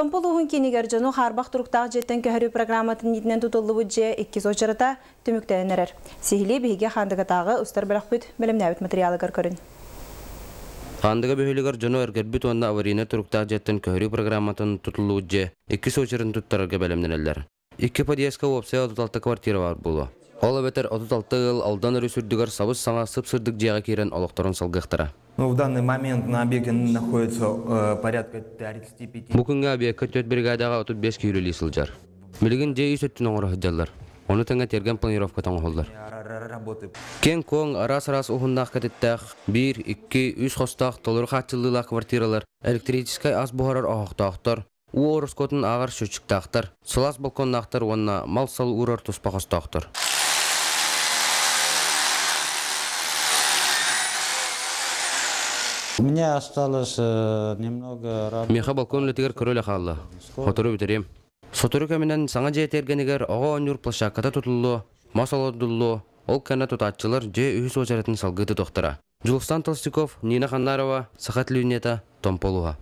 Томпо улууһун киинигэр дьону хаарбах туруктаах дьиэттэн көһөрүү программатын иитинэн тутуллубут дьиэ иккис уочарата түмүктэнэн эрэр. Сиһилии биһиги Хаандыгатааҕы устар бөлөхпүт бэлэмнээбит материалыгар көрүн. Хаандыга бөһүөлэгэр дьону эргэрбит уонна аварийнай туруктаах дьиэттэн көһөрүү программатын тутуллубут дьиэ иккис уочаратын туттарарга бэлэмнэнэллэр. Икки подъездка уопсайа 36 квартира баар буолуо. Ол эбэтэр 36 ыал Алдан өрүс үрдүгэр сабыс-саҥа сып-сырдык дьиэҕэ киирэн олохторун салгыахтара. Ну, в данный момент на объекте находится порядка 35... Бу күҥҥэ объекка түөрт бригадаҕа 35 киһи үлэлии сылдьар. Билигин дьиэ ис өттүн оҥоро сылдьаллар. Ону тэҥэ тиэргэн планировката оҥоһуллар. Киэҥ-куоҥ, араас-араас уһуннаах кэтиттээх, биир, икки, үс хостоох толору хааччыллыылаах квартиралар, электрическэй ас буһарар оһохтоохтор, уу ороскуотун ааҕар счетчиктаахтар, сылаас балконнаахтар уонна мал-сал уурар туспа хостоохтор. У меня осталось немного работы. Миэхэ балкон үлэтигэр көрө илэ хаалла. Сотору бүтэриэм. Сотору кэминэн саҥа дьиэ тиэргэнигэр оҕо оонньуур площадката тутуллуо, мас олордуллуо, ол кэннэ тутааччылар дьиэ үһүс уочаратын салгыы тутуохтара. Дьулустан Толстяков, Нина Ханнарова, Саха телевидениета, Томпо улууһа.